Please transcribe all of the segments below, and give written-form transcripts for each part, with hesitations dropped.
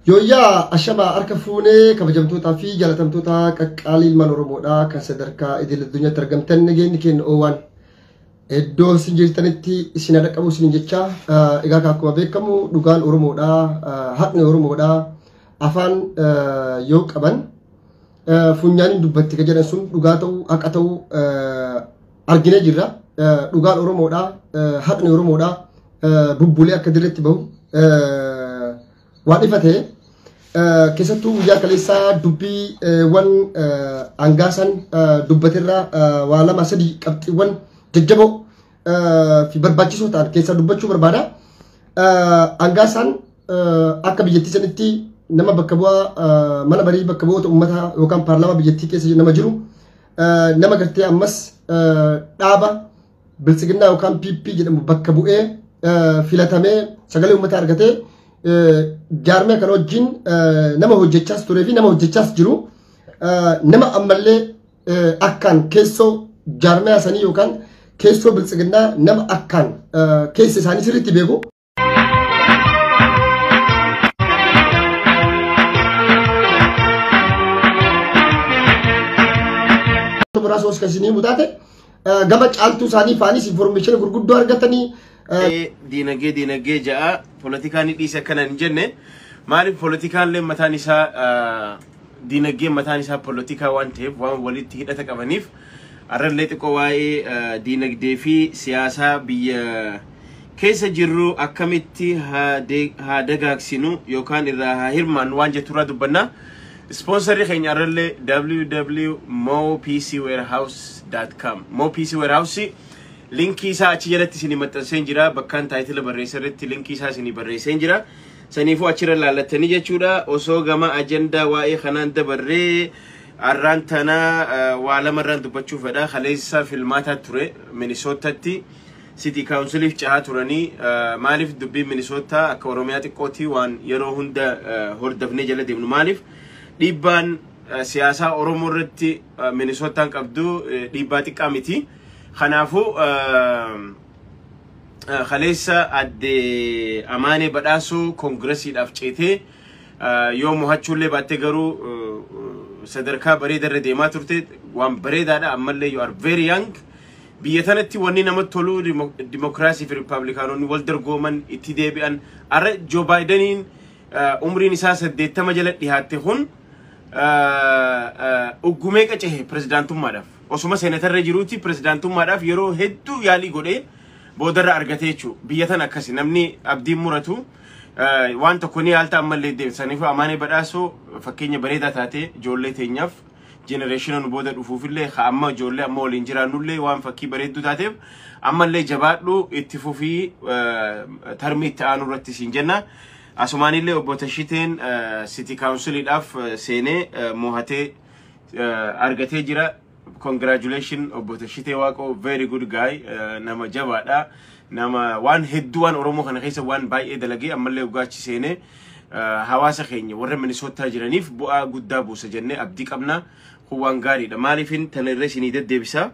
Yooyyaa ashamaa harka fuunee kabajamtootaa fi jaalatamtoota qaqqaalii ilmaan Oromoodhaa kan sadarkaa idil addunyaatti argamtan nageenyi keenya oowwan iddoo isin jirtanitti isin haadha qabu isin jecha. Egaa akkuma beekamu dhugaan Oromoodhaa, haqni Oromoodhaa afaan yoo qaban funyaaniin dubbatti kan jedhan sun dhugaa ta'uu, haqa ta'uu arginee jirra. Dhugaan Oromoodhaa, haqni Oromoodhaa bubbulee akka dirreetti bahu waan ifa ta'e, keessattuu guyyaa kaleessaa dubbiiwwan hangaasan dubbatirraa waa lama sadii qabxiiwwan jajjaboo fi barbaachisoo ta'an keessaa dubbachuu barbaada. Hangaasaan akka biyyattii sanitti nama bakka bu'aa mana barii bakka bu'oota uummataa yookaan paarlaamaa biyyattii keessa nama jiru, nama gartee ammas dhaaba biltsiginnaa yookaan PP jedhamu bakka bu'ee filatamee sagalee uummataa argatee jaarmee kana wajjin nama hojjechaas turee fi nama hojjechaas jiru, nama ammallee akkaan keessoo jaarmee sanii yookaan keessoo biltsiginnaa nama akkaan keessa isaanii sirriitti beeku. Muraasa os kan isinii mutaate gama caaltuu isaanii faanis information gurguddoo argatanii. Diinagdee diinagdee ja'a poolitikaan dhiise akkana hin jenne. Maaliif? Poolitikaan illee mataan isaa diinagdeen mataan isaa poolitikaa waan ta'eef, waan walitti hidhata qabaniif, arrallee xiqqoo waa'ee diinagdee fi siyaasaa biyya keessa jirru akkamitti haa dagaagsinu yookaan irraa haa hirmaannu waan jetturraa dubbanna. Sponsorri keenya arrallee www.mopcwarehouse.com. Mo PC Warehouse linkii isaa achi jalatti isinii maxxanseen jira. Bakkaan title barreessa irratti linkii isaa isinii barreesseen jira. Saniifuu achirra laallattanii jechuudha. Osoo gama ajandaa waa'ee kanaan dabarree, arraan tanaa waa lamarraan dubbachuu fedha. Kaleessa filmaataa ture Minisootatti. City Counciliif cahaa turanii. Maaliif dubbiin Minisootaa akka Oromiyaa xiqqooti waan yeroo hunda hordofnee jala deemnu? Maaliif? Dhiibbaan siyaasaa Oromoo irratti Minisootaan qabdu dhiibbaa xiqqaa miti. Kanaafuu kaleessa adde Amaanee Badhaasoo koongiresiidhaaf ceetee yoo mo'achuullee baattee garuu sadarkaa bareedarra deemaa turte. Waan bareedaadha. Ammallee you are very young. Biyya tanatti wanni namatti tolu dimokiraasii fi riippaabilikaanonni wal dorgoman itti deebi'an. Arra Joo Baayidaniin umriin isaa 80 jala dhihaatte kun uggumee qacehe pirezidaantummaadhaaf. Osuma seenatarra jiruuti pirezidaantummaadhaaf yeroo hedduu yaalii godhee boodarra argate jechuudha. Biyya tana akkasi namni abdiin muratu waan tokko ni yaalta, ammallee deebisaniif. Amaanee Badhaasoo fakkeenya bareedaa taate ijoollee teenyaaf, generation nu booda dhufuufillee, haa amma ijoollee amma waliin jiraannullee waan fakkii bareedduu taateef, ammallee jabaadhu, itti fufii termii itti aanu irratti siin jenna. Asumaanillee obbo Tashiteen City Counciliidhaaf seenee mo'atee argatee jira. Congratulation obbo Tashitee Waaqoo, very good guy, nama jabaadha. Nama waan hedduu waan Oromoo kana keessa waan baay'ee dalagee, ammallee dhugaachi seenee hawaasa keenya warra Minisootaa jiraniif bu'aa guddaa buusa jennee abdii qabna. Kun waan gaariidha. Maaliifin tana irra isinii deddeebisaa?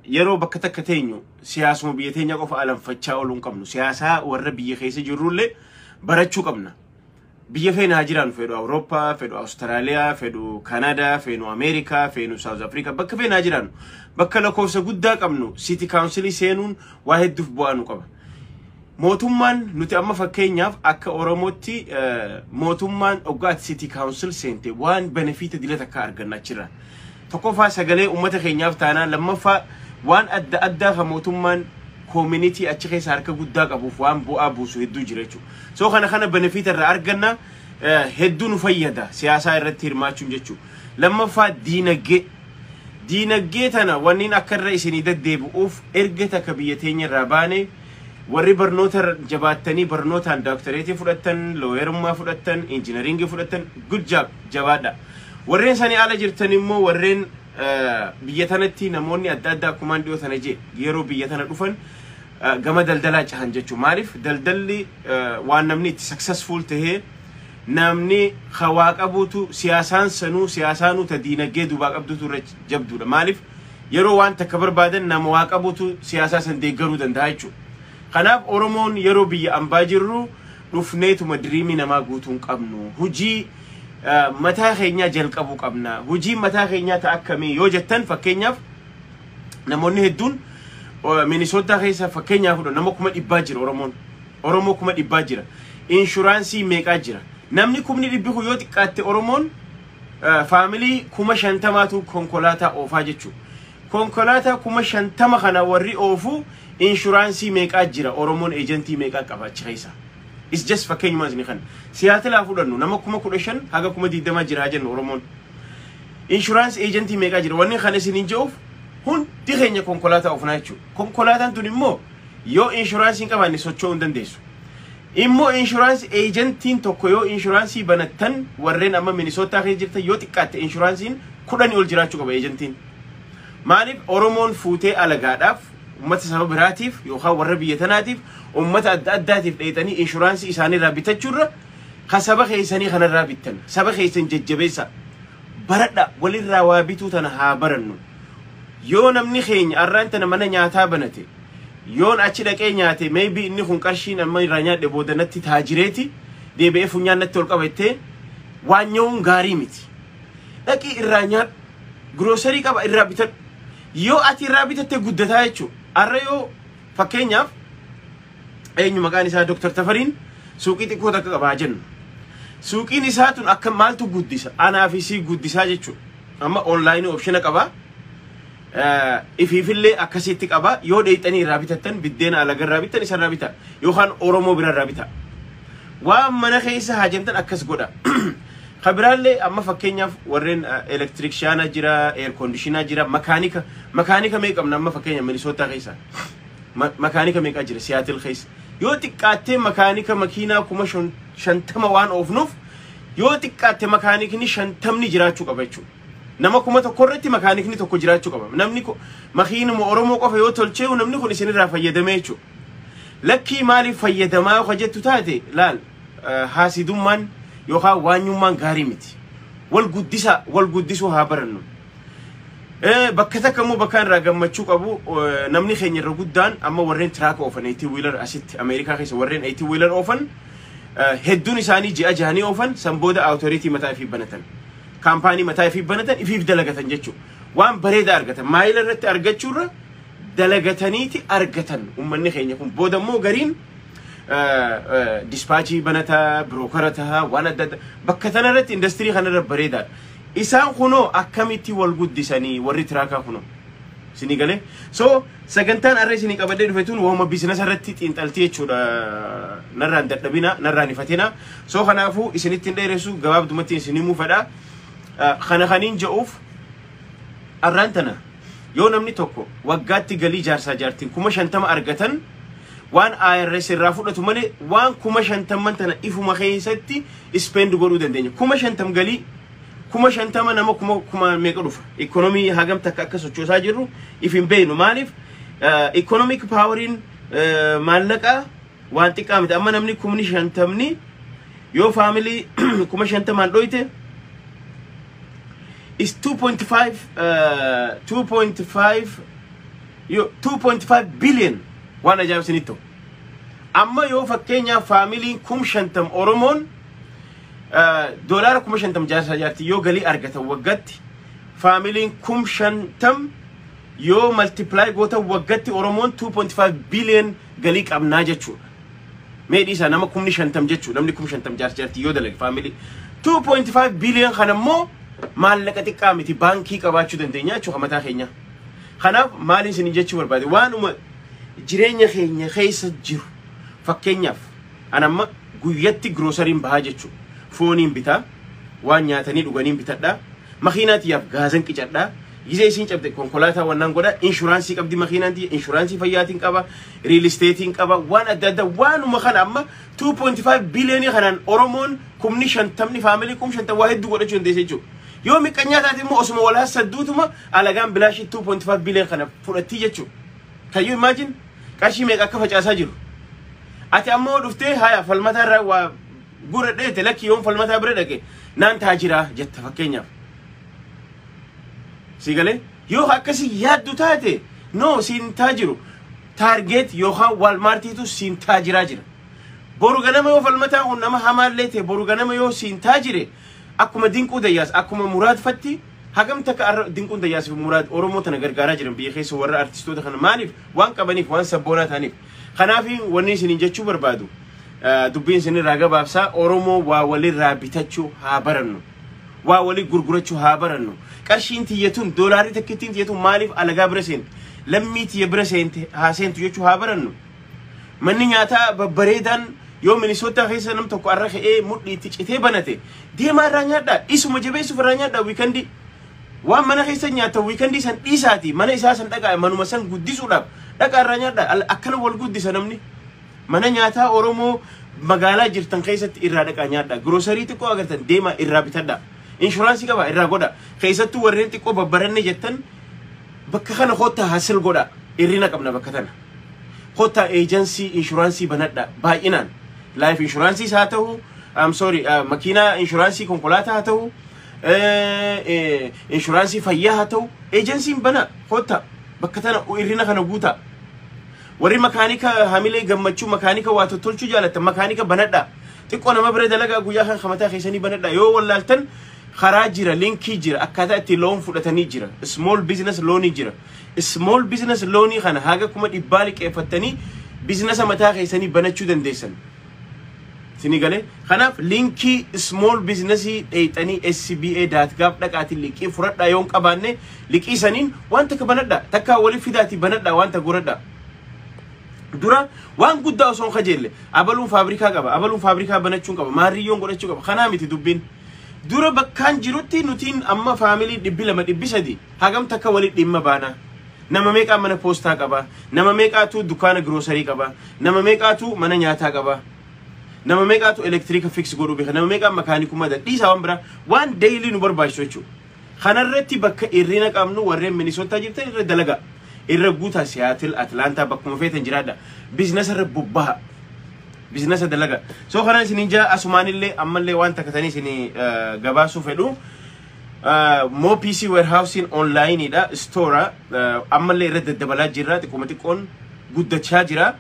Yeroo bakka takka teenyu siyaasuma biyya teenya qofa alanfachaa ooluu hin qabnu. Siyaasaa warra biyya keessa jirrullee barachuu qabna. Biyya feena haa jiraannu, fedhu Awurooppaa, fedhu Awustiraaliyaa, fedhu Kanadaa, feenu Ameerikaa, feenu South Africa, bakka feena haa jiraannu. Bakka lakkoofsa guddaa qabnu City Councilii seenuun waa hedduuf bu'aa nu qaba. Mootummaan nuti amma fakkeenyaaf akka Oromootti mootummaan dhoggaatti City Council seente waan benefit dila takka arganna achirra. Tokkoffaa sagalee uummata keenyaaf taanaan, lammaffaa waan adda addaa kan mootummaan community achi keessa harka guddaa qabuuf waan bu'aa buusu hedduu jira jechuudha. So kana benefit irraa arganna, hedduu nu fayyada siyaasaa irratti hirmaachuun jechuudha. Lammaffaa diinagdee. Diinagdee tana wanniin akka irra isinii deddeebi'uuf, erga takka biyya teenya irraa baane, warri barnoota jabaattanii barnootaan doctorate fudhattan, lawyerummaa fudhattan, engineering fudhattan, good job, jabaadha. Warreen sanii ala jirtan immoo, warreen biyya tanatti namoonni adda addaa akkumaan dhiyoo tana jee yeroo biyya tana dhufan gama daldalaa cahan jechuudha. Maaliif? Daldalli waan namni itti successful tahee, namni hawaa qabuutu siyaasaan sanuu siyaasaanuu ta diinagdee duubaa qabdutu irra jabduudha. Maaliif? Yeroo waan takka barbaadan nama waa qabuutu siyaasaa san deeggaruu danda'a jechuudha. Kanaaf Oromoon yeroo biyya ambaa jirru Dhufneetuma dreamii namaa guutuu hin qabnu. Hujii mataa keenyaa jalqabuu qabna. Hujii mataa keenyaa ta'a akkamii yoo jettan, fakkeenyaaf namoonni hedduun Minisootaa keessa, fakkeenyaaf nama 100,000 jira Oromoon. Oromoo 100,000 jira. Insurance meeqaa jira? Namni 100,000 kun yoo xiqqaatte Oromoon family 50,000tu konkolaataa oofaa jechuudha. Konkolaataa 50,000 kana warri oofu insurance meeqaa jira? Oromoon agentii meeqaa qaba achi keessa? Is just fakkeenyumaa isin kana. Siyaatilaa fudhannu, nama 15,000 haga 20,000 jira jennu Oromoon. Insurance agentii meeqaa jira? Wanni kana isin hin je'uuf hundi keenya konkolaataa oofnaa jechuudha. Konkolaataan tun immoo yoo insurance hin qabaanne socho'uu hin dandeessu. Immoo insurance agentiin tokko yoo insurance banattan, warreen amma Minisootaa keessa jirtan, yoo xiqqaatte insuranceiin 10 ol jiraachuu qaba agentiin. Maaliif Oromoon fuutee alagaadhaaf, uummata saba biraatiif yookaan warra biyya tanaatiif, uummata adda addaatiif dheeyxanii insurance isaaniirraa bitachuurra ka saba keessanii kanarraa bittan? Saba keessan jajjabeessa, baradha, walirraa waa bituu tana haa barannu. Yoo namni keenya arraan tana mana nyaataa banate, yoon achi dhaqee nyaate, maybe inni kun qarshiin amma irraa nyaadhe booda natti taajireeti deebi'ee funyaan natti ol qabattee waan nyaa'uun gaarii miti. Dhaqii irraa nyaadhu, grocery qaba, irraa bitadhu. Yoo ati irraa bitatte guddataa jechuudha. Arra yoo fakkeenyaaf eenyu maqaan isaa Dr. Tafariin suuqii xiqqoo takka qabaa jennu. Suuqiin isaa tun akka maaltu guddisa? Anaa fi sii guddisaa jechuudha. Amma online optiona qabaa. Ifiifillee akkasitti qaba. Yoo dheeyxanii irraa bitattan, biddeena alaga irraa bittan isa irraa bita yookaan Oromoo bira irraa bita. Waan mana keessa haajamtan akkas godha. Kabiraallee amma fakkeenyaaf warreen electriciana jira, air conditionaa jira, makaanika meeqa qabna amma fakkeenyaaf Minisootaa keessa? Makaanika meeqa jira Siyaatil keessa? Yoo xiqqaattee makaanika makiinaa 50,000 waan oofnuuf, yoo xiqqaatte makaanikni 50ni jiraachuu qaba jechuudha. Nama 1000 irratti makaanikni tokko jiraachuu qaba. Namni makiinuma Oromoo qofa yoo tolchee, namni kun isinirraa fayyadamee jechuudha. Lakkii, maaliif fayyadamaa yoo jettu taate, laal, haasidummaan yookaan waanyummaan gaarii miti. Wal guddisa, wal guddisuu haa barannu. Bakka takka immoo bakka irraa gammachuu qabu, namni keenya irra guddaan amma warreen trucka oofan, 18 wheeler, asitti Ameerikaa keessa warreen 18 wheeler oofan hedduun isaanii ji'a jahanii oofan, san booda authority mataa ifii banatan. Company mataa ifii banatan, ifiif dalagatan jechuudha. Waan bareedaa argatan. Maayila irratti argachuurra dalagataniiti argatan uummanni keenya kun. Booda immoo gariin dispatchii banataa, brokera tahaa, waan adda addaa bakka tanarratti industry kanarra bareedaadha. Isaan kunoo akkamitti wal guddisanii warri truckaa kunoo? Isinii galee? So sagantaan har'a isinii qabadhee dhufe tun waanuma businessa irratti xiinxaltii jechuudha. Narraan dadhabina, narraan ifatina. So kanaafuu isinitti hin dheeressu, gabaabdumatti isin himuu fedha. Kana kaniin je'uuf, arraan tana yoo namni tokko waggaatti galii jaarsaa jaartiin 50,000 argatan, waan IRS irraa fudhatu malee waan 50,000 tana ifuma keessatti spend godhuu dandeenya. 50,000, galii 50,000 nama kuma kuma meeqa dhufa? Economy hagam takka akka sochoosaa jirru if hin beeknu. Maaliif economic poweriin maallaqaa waan xiqqaa miti. Amma namni 50,000 yoo family 50,000n dhoyte is 2.5 2.5 yo 2.5 billion, waan ajaa'ib isinitti ta'u. Amma yoo fakkeenyaaf familyn 50,000 Oromoon doolaara 50,000 jaarsaa jaartii yoo galii argatan waggaatti, familyn 50,000 yoo multiply gootan, waggaatti Oromoon 2.5 billion galii qabnaa jechuudha. Meedhii isaa nama 50,000 jechuudha. Namni 50,000 jaarsa jaartii yoo dalage family 2.5 billion kana immoo maallaqa xiqqaa miti, baankii qabaachuu dandeenya jechuudha mataa keenya. Kanaaf maaliin isin jechuu barbaade, waanuma jireenya keenya keessa jiru, fakkeenyaaf an amma guyyatti groceryn bahaa jechuudha. Fooniin bitaa, waan nyaatanii dhuganiin bitadhaa, makiinaa tiyyaaf gaasan qicadhaa, gizee isiin cabde konkolaataa wannaan godha, insurance qabdi makiinaan tiyya, insurance fayyaatiin qaba, real estateiin qaba, waan adda addaa. Waanuma kana amma 2.5 billionii kanaan Oromoon 50,000, family 50,000 waa hedduu godhachuu dandeessa jechuudha. Yoo miqqanyaa taate immoo osuma walaa sadduutuma alagaan bilaashii 2.5 billion kana fudhattii jechuudha. Can you imagine? Qarshii meeqa akka facaasaa jiru? Ati ammoo dhuftee haya falmataa irraa waa gura dheete, lakki, yoon falmataa bira dhaqe naan taajiraa jetta fakkeenyaaf. Si galee? Yoo akkasii yaaddu taate, no, siin taajiru. Target yookaan Walmartiitu siin taajiraa jira. Boru ganama yoo Falmataa kun nama hamaallee ta'e, boru ganama yoo siin taajire, akkuma Dinquu Dayyaas, akkuma Muraad fatti, hagam takka Dinquun Dayyaas fi Muraad Oromoo tana gargaaraa jiran biyya keessa warra artistoota kana. Maaliif? Waan qabaniif, waan sabboonaa ta'aniif. Kanaaf wanni isiniin jechuu barbaadu, dubbiin isinirraa gabaabsaa, Oromoo waa walirraa bitachuu haa barannu. Waa walii gurgurachuu haa barannu. Qarshiin tiyyatuun, doolaarri takkittiin tiyyatuun maaliif alagaa bira seente? Lammii tiyya bira seente haa seentu jechuu haa barannu. Manni nyaataa babbareedaan yoo Minisootaa keessa nam tokko arra ka'ee mudhii itti citee banate, deemaa irraa nyaadhaa. Isuma jabeessuuf irraa nyaadhaa weekendii. Waan mana keessa nyaata weekendii san dhiisaati, mana isaa san dhaqaa, manuma san guddisuudhaaf dhaqaa irraa nyaadhaa. Akkana wal guddisa namni. Mana nyaataa Oromoo magaalaa jirtan keessatti irraa dhaqaa nyaadhaa. Grocery xiqqoo agartan, deemaa irraa bitadhaa. Insurance qaba, irraa godha. Keessattuu warreen xiqqoo babbaranne jettan, bakka kana kottaa hasil godha. Irrina qabna bakka tana. Kottaa agency insurance banadha baay'inaan. Life insurance haa ta'u, I'm sorry, makiinaa insurance konkolaataa haa ta'u, insurance fayyaa haa ta'u, agencyn bana kottaa bakka tana irrina kana guutaa. Warri makaanika hamilee gammachuu, makaanika waa tottolchuu jaalatan, makaanika banadha. Xiqqoo nama bira dalagaa, guyyaa kan kamataa keessanii banadha. Yoo wallaaltan karaa jira, linkii jira, akkaataa itti loan fudhatanii jira. Small business loanii jira. Small business loanii kana haga 100,000 liqeeffattanii businessa mataa keessanii banachuu dandeessan. Isinii galee? Kanaaf linkii small businessii dheeyxanii SBA.gov dhaqaatiin liqii fudhadhaa. Yoo hin qabaanne liqii saniin waan takka banadhaa. Takkaa walii fidaatii banadhaa, waan takka godhadhaa. Dura waan guddaa osoo hin kajeelle, abaluun faabrikaa qaba, abaluun faabrikaa banachuun qaba, maarriyyoon godhachuu qaba, kanaa miti dubbiin. Dura bakkaan jirutti nutiin amma family 200, 300 hagam takka walit dhimma baana. Nama meeqaa mana poostaa qaba, nama meeqaatu dukkaana grocery qaba, nama meeqaatu mana nyaataa qaba, nama meeqaatu elektiriika fix godhuu beeka, nama meeqaa makaanikummaa dhiisaa, waan biraa, waan daily nu barbaachisu jechuudha. Kanarratti bakka irrina qabnu, warreen Minisootaa jirtan irra dalagaa. Irra guutaa, Siyaatil, Atlaantaa, bakkuma feetan jiraadha. Businessa irra bobbaha. Businessa dalaga. So kana isiniin jaa, asumaanillee ammallee waan takka tanii isinii gabaasuu fedhu. Moo PC Warehousing onlineidha. Store ammallee irra daddabalaa jirra. Xiqqooma xiqqoon guddachaa jira.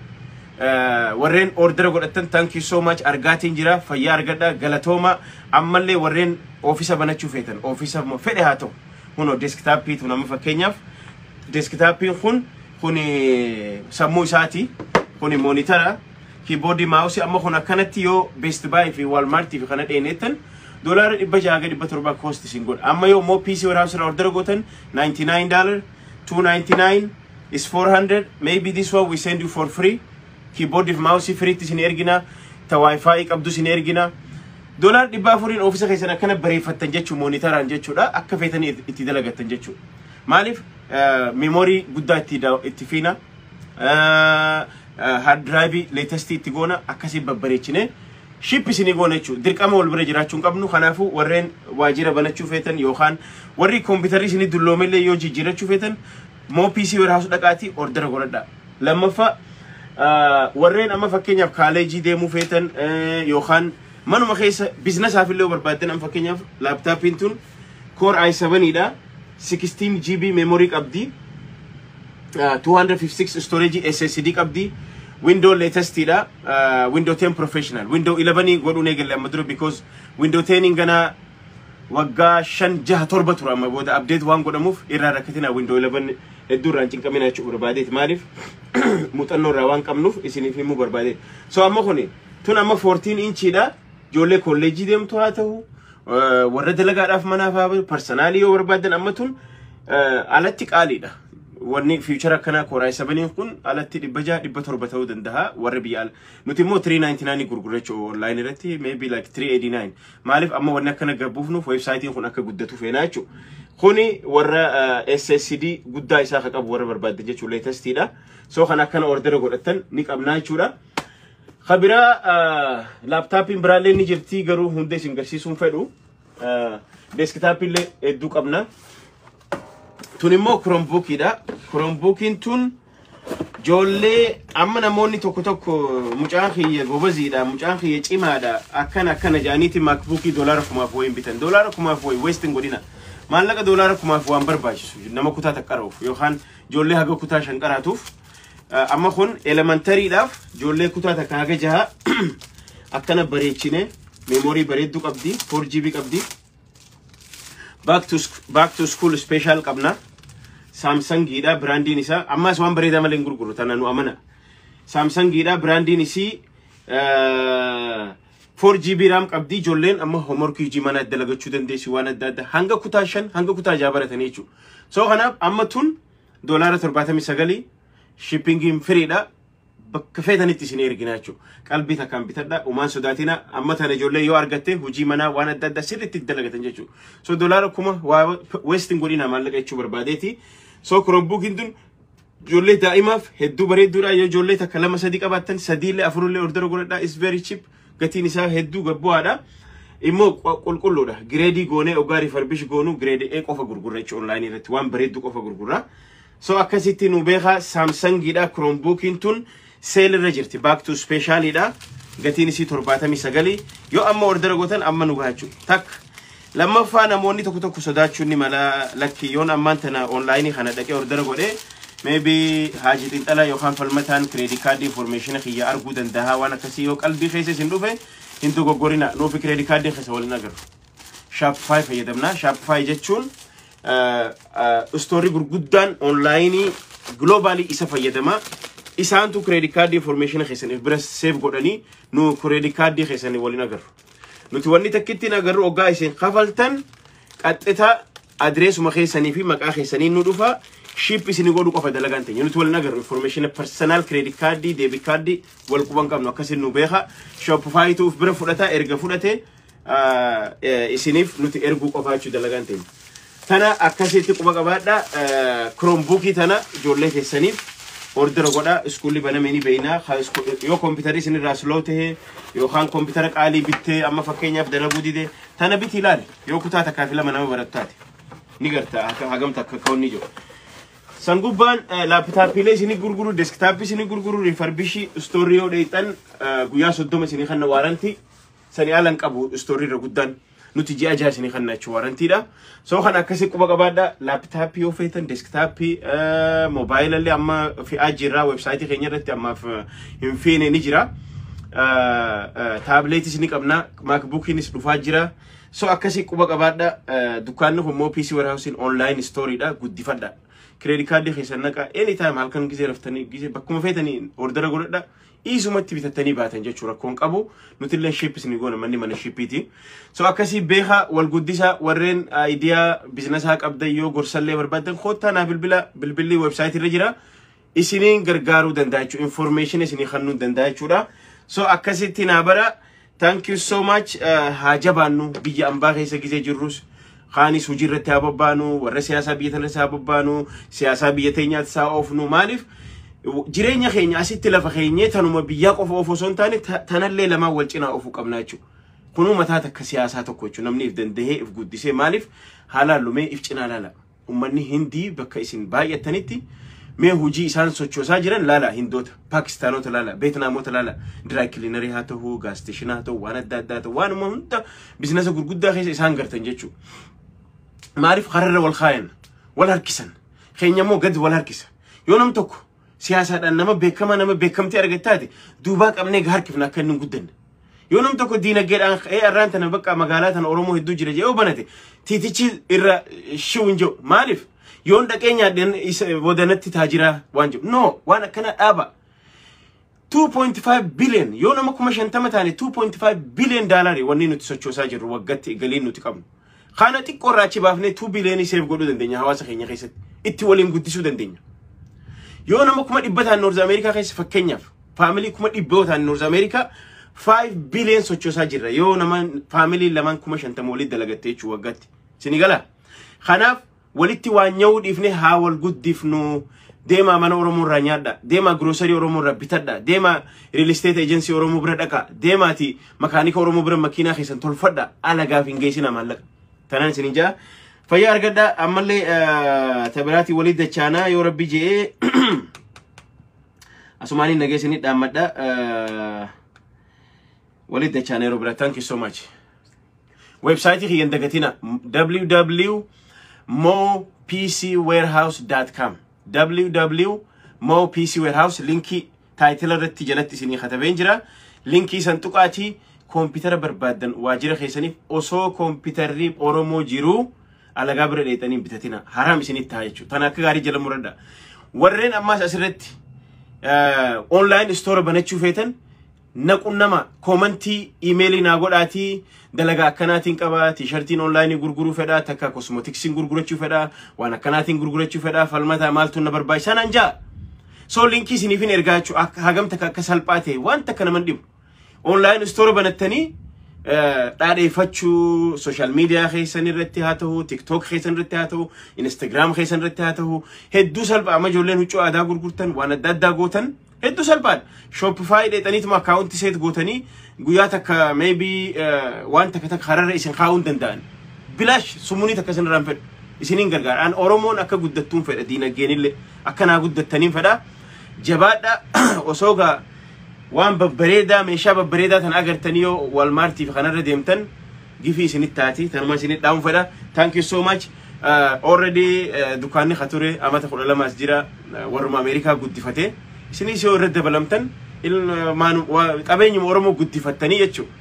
Warreen ordera godhatan, thank you so much, argaatiin jira, fayyaa argadha, galatooma. Ammallee warreen office banachuu feetan, office fedhe haa ta'u, kunoo desktopii tun amma fakkeenyaaf, desktopiin kun sammuu isaati, kun monitora, keyboardii, mouseii. Amma kun akkanatti yoo Best Buy fi Walmart fi kana dheenettan $600 ga 700 cost isin godha. Amma yoo immoo PC Warehouse irraa ordera gootan, $99, 299 is 400. Maybe this one we send you for free. Keyboard fi mouse freetti isin ergina, ta wifi qabdu isin ergina. $400n office keessan akkana bareeffattan jechuu, monitoraan jechuudha, akka feetanii itti dalagattan jechuudha. Maaliif? Memory guddaa itti fiina, hard drive latest itti goona, akkasii babbareechine ship isinii goona jechuudha. Dirqama wal bira jiraachuu hin qabnu. Kanaafuu warreen waajjira banachuu feetan yookaan warri kompiitarri isinii dulloomellee yoo jijjiirachuu feetan, moo PC Warehouse dhaqaatii ordera godhadha. Lammaffaa, warreen amma fakkeenyaaf kaalleejii deemuu feetan yookaan manuma keessa businessaaf illee barbaaddan, amma fakkeenyaaf laptopiin tun Core i7 dha, 16 GB memory qabdi, 256 storage SSD qabdi, window latest dha, window 10 professional. Window 11 godhuun eegalle amma dura, because window 10 gana waggaa 5, 6, 7 tura. Amma booda update waan godhamuuf irraa rakkatina. Window 11 hedduu irraan cinqamina jechuu barbaadeeti. Maaliif? Muuxannoo irraa waan qabnuuf isiniif himuu barbaadeeti. So amma kuni tun amma 14 inchiidha. Ijoollee kolleejjii deemtu haa ta'u, warra dalagaadhaaf manaaf haa ta'u, personalii yoo barbaadan, amma tun alatti qaaliidha. Wanni feature akkanaa Core i7 kun alatti 600, 700 ta'uu danda'a warra biyya ala. Nuti immoo 399 gurgurra jechuudha online irratti, maybe like 389. Maaliif? Amma wanni akkana gabbuufnuuf websiteiin kun akka guddatu feenaa jechuudha. Kuni warra SSD guddaa isaa akka qabu warra barbaaddan jechuudha, latestiidha. So kan akkana ordera godhatan ni qabnaa jechuudha. Kabiraa laptopiin biraallee ni jirti, garuu hunda isin garsiisuun fedhu. Desktopiillee hedduu qabna. Tun immoo Chromebookiidha. Chromebookiin tun ijoollee amma namoonni tokko tokko mucaan kiyya gobaziidha, mucaan kiyya cimaadha, akkana akkana jaaniiti MacBookii $2,000 wayiin bitan. $2,000 wayi waste hin godhina. Maallaqa $2,000 waan barbaachisu nama kutaa takka qara'uuf yookaan ijoollee haga kutaa 5 qaraatuuf. Amma kun elementarydhaaf ijoollee kutaa 1 haga 6 akkana bareechine, memory bareedduu qabdi, 4 GB qabdi. Back to school special qabna. Samsungiidha brandiin isaa. Ammas waan bareedaa malee hin gurguru, tana nu amana. Samsungiidha brandiin isii, 4 GB RAM qabdi. Ijoolleen amma homework, hojii mana dalagachuu dandeessi, waan adda addaa hanga kutaa 5 hanga kutaa 6 baratanii jechuudha. So kanaaf amma tun $79, shippingiin freedha. Bakka feetanitti isin ergina jechuudha. Qalbii takkaan bitadha. Umaan sodaatina. Amma tana ijoollee yoo argatte hojii manaa waan adda addaa sirriitti dalagatan jechuudha. So $1000 waa waste hin godhina maallaqa jechuu barbaadeeti. So Chromebookiin tun ijoollee daa'imaaf hedduu bareedduudha. Yoo ijoollee takka, lama, sadii qabaattan, sadiillee afurullee order godhadhaa. Is very cheap. Gatiin isaa hedduu gabbu'aadha. Immoo qulqulluudha. Grade goonee ogaa refurbish goonu grade A qofa gurgurra jechuudha, online irratti waan bareedduu qofa gurgurra. So akkasitti nu beekaa, Samsungiidha. Chromebookiin tun sale irra jirti. Back to specialidha. Gatiin isii 79. Yoo amma order gootan amma nu gaha jechuudha. Takka. Lammaffaa, namoonni tokko tokko sodaachuun ni mala, lakki yoon ammaan tana online kana dhaqee order godhee, maybe Haaji Xinxalaa yookaan Falmataan credit card information kiyya arguu danda'a, waan akkasii yoo qalbii keessa isin dhufe hin dogoggorina. Nuufi credit card keessa waliin agarru. Shopify fayyadamna. Shopify jechuun store gurguddaan online globally isa fayyadama. Isaantu credit card information keessan if bira save godhanii, nu credit card keessan waliin agarru. Nuti wanni takkittiin agarru oggaa isin kafaltan qaxxita addressuma keessanii fi maqaa keessanii nu dhufa, ship isin godhu qofa dalagaan teenya. Nuti waliin agarru information personal, credit card, debit card wal quban qabnu. Akkasin nu beeka. Shopify tu uf bira fudhata, erga fudhate isiniif nuti erguu qofa jechuu dalagaan teenya. Tana akkasitti quba qabaadha. Chromebookii tana ijoollee keessaniif order godha. Schoolli baname ni beeyna. Yoo kompiitarri isin irraa slow tahe yookaan kompiitara qaalii bittee amma fakkeenyaaf dalaguu dide, tana biti ilaali. Yoo kutaa 1 fi 2 nama barattu taate ni garta hagam takka akka wanni jiru. San gubbaan laptopiilee isinii gurguru, desktopii isinii gurguru, refurbish store yoo dheeyxan guyyaa 30 isinii kanna warranty. Sani alan qabu store irra guddaan. Nuti ji'a 6 isinii kanna jechuun warrantydha. So kan akkasii quba qabaadha. Laptopii yoo feetan, desktopii, moobaayila amma fe'aa jirra website keenya irratti, ammaaf hin feene, ni jira. Tabletis ni qabna. MacBookiinis dhufaa jira. So akkasii quba qabaadha. Dukkaanni kun immoo PC Warehouse online storeidha. Guddifadha. Credit card keessan naqa, anytime halkan gisee raftanii gisee bakkuma feetanii order godhadha. Iisumatti bitattanii baatan jechuu rakkoon qabu. Nuti illee ship isin goona, manni mana shipiiti. So akkasii beekaa, wal guddisaa. Warreen idea businessaa qabdan, yoo gorsallee barbaadan, koottaa naa bilbila, bilbilli website irra jira. Isiniin gargaaruu danda'a jechuudha. Information isinii kennuu danda'a jechuudha. So akkasitti naa bara. Thank you so much. Haa jabaannu, biyya ambaa keessa gisee jirrus. Kaanis hojii irratti haa bobbaanu, warra siyaasaa biyya tanatti haa bobbaanu, siyaasaa biyya teenyaatti haa oofnu. Maaliif jireenya keenya asitti lafa keenyee tanuma biyyaa qofa oofu osoo hin taane, tanallee lamaan wal cinaa oofuu qabna jechuudha. Kunuu mataa takka siyaasaa tokko jechuudha. Namni if dandahee if guddisee maaliif haalaan lumee if cinaa laala. Uummanni Hindii bakka isin baay'attanitti mee hojii isaan sochoosaa jiran laala, Hindoota, Paakistaanota laala, Beetnaamota laala, dry cleanerii haa ta'u, gas station haa ta'u, waan adda addaa ta'u, waanuma hunda businessa gurguddaa keessa isaan gartan jechuudha. Maaliif kararra wal kaayan, wal harkisan, keenya immoo gadi wal harkisa. Yoo nam tokko siyaasaadhaan nama beekamaa, nama beekamtii argattaate, duubaa qabnee harkifna akka inni hin guddanne. Yoo nam tokko diinagdeedhaan ka'ee arraan tana bakka magaalaa tana Oromoo hedduu jira jedhee banate, tiitichi irra shi'u hin jiru. Maaliif? Yoon dhaqee nyaadheen bodanatti taajiraa waan jiru. No, waan akkana dhaaba. 2.5 billion, yoo nama 50,000 taane, 2.5 billion dollarii wanni nuti sochoosaa jirru waggaatti, galiin nuti qabnu. Kana xiqqoo irraa achi baafnee 2 billionii save godhuu dandeenya, hawaasa keenya keessatti. Itti waliin guddisuu dandeenya. Yoo nama 100,000 ta'an North America keessa, fakkeenyaaf family 100,000 yoo ta'an North America, 5 billion sochoosaa jirra yoo nama family lamaan 50,000 walitti dalagatte jechuu waggaatti. Sini gala. Kanaaf walitti waan nya'uu dhiifne haa wal guddifnu. Deemaa mana Oromoo irraa nyaadha. Deemaa grocery Oromoo irraa bitadha. Deemaa real estate agency Oromoo bira dhaqa. Deemaati makaanika Oromoo bira makiinaa keessan tolfadha. Alagaaf hin geessina maallaqa. Tanaan isin jaa. Fayyaa argadha. Ammallee tabiraatii walitti dachaanaa yoo Rabbi je'ee, asumaaniin nageessanii dhaammadha. Walitti dachaanaa yeroo biraa. Thank you so much. Website kiyyan dagatina, www.mopcwarehouse.com, www. Moo PC Warehouse linkii title irratti jalatti isinii katabeen jira. Linkii san tuqaatii koompitara barbaaddan waajjira keessaniif, osoo koompitarri Oromoo jiruu alagaa bira dheexanii bitatina, haraam isinitti ta'a jechuudha. Tana akka gaarii jala muradha. Warreen ammaas asirratti online store banachuu feetan naqunnama, commentii, emailii naa godhaatii, dalagaa akkanaatiin qabaa, T-shirtiin onlineii gurguruu fedhaa, takka cosmeticsiin gurgurachuu fedhaa, waan akkanaatiin gurgurachuu fedhaa, falmataa maaltu na barbaachisaa naan jaa. So linkii isiniifin ergaa jechuudha. Akka hagam takka akka salphaa ta'e waan takka naman dhibu. Online store banattanii dhaadheeffachuu, social media keessan irratti haa ta'u, TikTok keessan irratti haa ta'u, Instagram keessan irratti haa ta'u, hedduu salphaa. Amma ijoolleen huccuu aadaa gurgurtan, waan adda addaa gootan, hedduu salphaadha. Shopify dheexaniituma accountii set gootanii guyyaa takka maybe waan takka takka hararra isin kaa'uu hin danda'an. Bilaash summunii takka isin irraan fedhu. Isiniin gargaara. An Oromoon akka guddattuun fedha, diinagdeenillee akka naa guddattaniin fedha. Jabaadha. Osoo gaa waan babbareedaa, meeshaa babbareedaa tan agartanii yoo Walmartii fi kanarra deemtan gifii isinitti taati, tanuma isinitti dhaamu fedha. Thank you so much. Already dukkaanni ka ture amata 12 as jira, warruma Ameerikaa guddifate. Isinis yoo irratti dabalamtan qabeenyuma Oromoo guddifattanii jechuudha.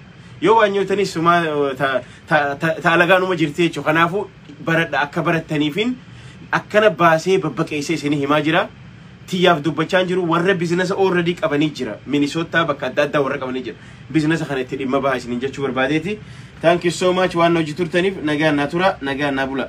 Yoo waan nyaatanis suma ta alagaanuma jirti jechuudha. Kanaafuu baradha, akka barattaniifin akkana baasee babbaqeessee isinii himaa jira. Tiyyaaf dubbachaa jiru, warra businessa already qabanii jira. Minnesota bakka adda addaa warra qabanii jira. Businessa kana itti dhimma bahaa isiniin jechuu barbaadeeti. Thank you so much waan hojii turtaniif. Nagaan naa tura, nagaan naa bula.